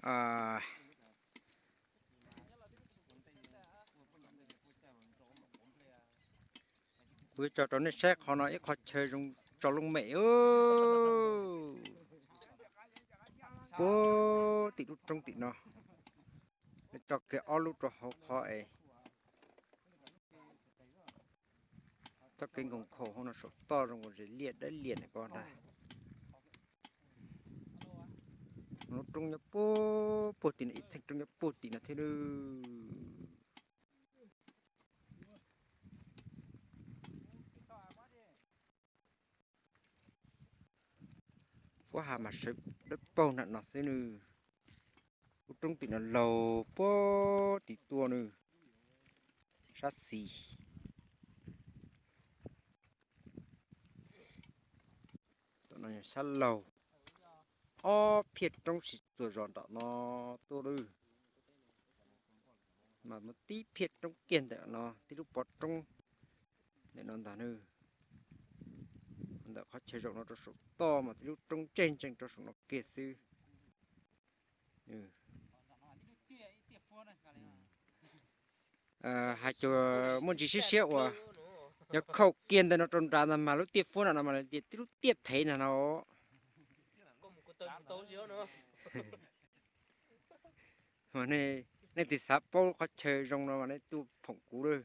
Kuv tso rau nej saib qhov no ib qho chaw zoo tso looj mem puag tim lub roob tim no. Tso kiag ob lub rau hauv qhov es txoj kev nkoos khaum hauv no saum toj zoo ua zes liaj dawb liaj ntawm ko ntag. Lub roob nyob puag puag tim no, ib txheej roob nyob puag tim no thiab nawb. Puab has mas sawv dawb paug nram no xwb nawb. Lub roob tim no laug puag tim tuaj nawb, sab xis. Sab laug, ob phiaj roob sib txuas zos nram no tuaj nawb. Mas muaj tib phiaj roob kiag ntawm no, tib lub pov roob ntawm no ntag nawb. Ntawm qhov chaw zaum no rau saum toj mas tib lub roob ntseeg ntseeg rau saum no kiag xwb. Hais tsuas muaj ntsis siab siab uas yog khaum kiag ntawm no rau nrad ntag mas lub tiaj fuab nram no mas tias tib lub tiaj phev ntag no. Nej twg xav paub qhov chaw zoo no mas nej tuaj phoom kuv lawm.